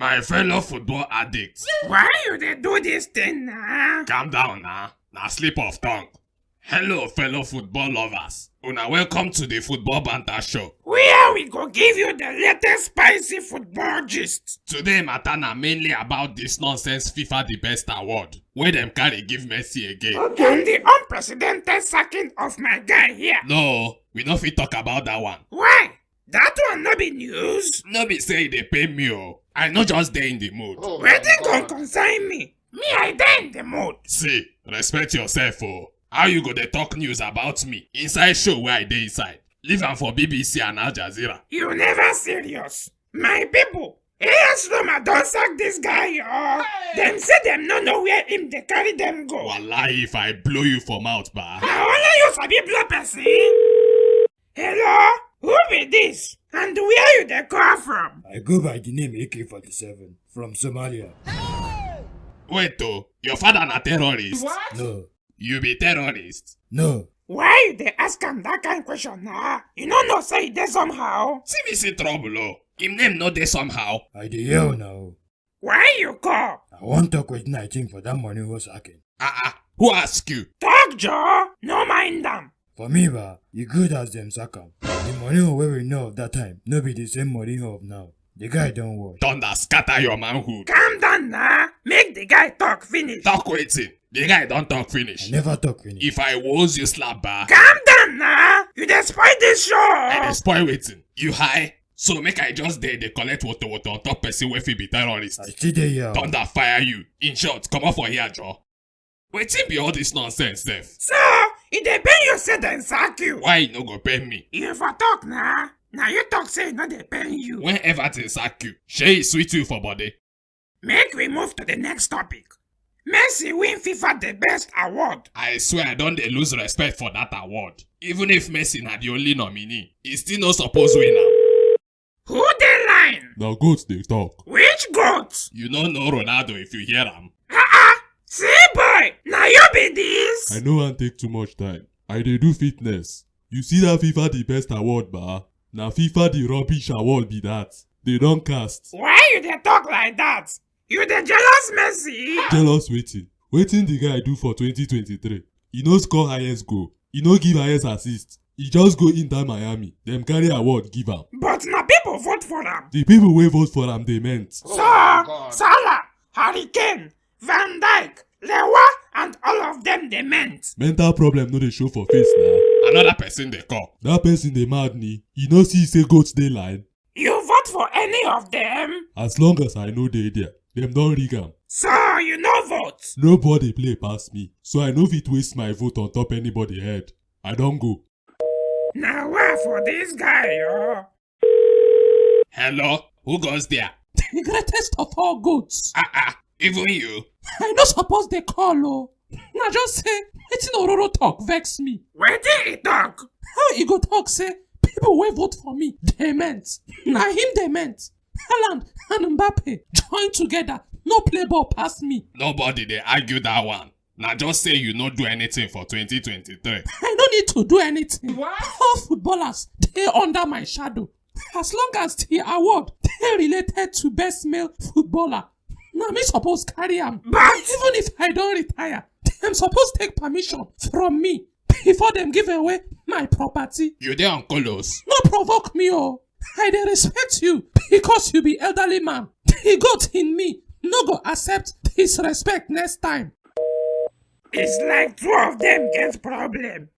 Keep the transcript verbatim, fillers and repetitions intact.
My fellow football addicts. Why you dey do this thing na? Calm down na. Na slip of tongue. Hello, fellow football lovers. Una welcome to the Football Banter Show, where we go give you the latest spicy football gist. Today matter na mainly about this nonsense FIFA the Best Award wey dem carry give Messi again. And the unprecedented sacking of my guy here. No, we no fit talk about that one. Why? That one no be news. No be say e dey pain me o. I no just dey in the mood. Wetin come concern me? Me, I dey in the mood. See, respect yourself o. How you go dey talk news about me inside show wey I dey inside? Leave am for B B C and Al Jazeera. You never serious. My people, A S Roma don sack this guy o. Dem say dem no know where him dey carry dem go. Wallahi, if I blow you for mouth, ba. Na only you sabi blow person. Hello, who be this? And where you dey call from? I go by the name A K forty-seven from Somalia. Wait o, your father na terrorist? No. You be terrorist? No. Why you dey ask am that kind question na? You no know say e dey somehow? See me see trouble o. Him name no dey somehow. I dey hear una o. Why you call? I wan talk wetin I think for that money wey sacking. Ah ah, who ask you? Talk, Joe. No mind am. For me, ba, e good as dem sack am. The money wey we know of that time no be the same money of now. The guy don wash. Thunder scatter your manhood. Calm down na. Make the guy talk finish. Talk wetin? The guy don talk finish. I never talk finish. If I was you slap, ba. Calm down na. You dey spoil this show. I dey spoil wetin? You high? So make I just dey dey collect water water on top person wey fit be terrorist. I still dey here. Thunder fire you. In short, comot for here, Joe. Wetin be all this nonsense sef? So, e dey pain you say dem sack you? Why e no go pain me? You for talk na. Na you talk say e no dey pain you. When everything sack you, shey e sweet you for body? Make we move to the next topic. Messi win FIFA the Best Award. I swear I don dey lose respect for that award. Even if Messi na the only nominee, e still no suppose win am. Who dey line? Na goat dey talk. Which goat? You no know Ronaldo if you hear am. Ah ah! See boy, na you be this? I no wan take too much time. I dey do fitness. You see that FIFA the Best Award, ba? Na FIFA the Rubbish Award be that. They don cast. Why you dey talk like that? You dey jealous Messi? Jealous wetin? Wetin the guy do for twenty twenty-three? E no score highest goal. E no give highest assist. E just go Inter Miami. Dem carry award give am. But na people vote for am. The people wey vote for am dey meant. So, Salah, Harry Kane, Van Dijk, Lewa, and all of them dey meant. Mental problem no dey show for face na. Another person dey call. That person dey mad ni. E no see say goat dey line. You vote for any of them? As long as I no dey there, dem don rig am. So you no vote? Nobody play pass me, so I no fit waste my vote on top anybody head. I don go. Na where for this guy o? Hello, who goes there? The greatest of all goats. Ah ah, even you? I no suppose dey call o. Na just say wetin Ororo talk vex me. Wetin e talk? How e go talk say people wey vote for me dey meant? Na him dey meant. Haaland and Mbappe join together, no play ball pass me. Nobody dey argue that one. Na just say you no do anything for twenty twenty-three. I no need to do anything. What? All footballers dey under my shadow. As long as the award dey related to best male footballer, na me suppose carry am. But even if I don retire, dem suppose take permission from me before dem give away my property. You dey on colos. No provoke me o. I dey respect you because you be elderly man. The goat in me no go accept disrespect next time. It's like two of them get problem.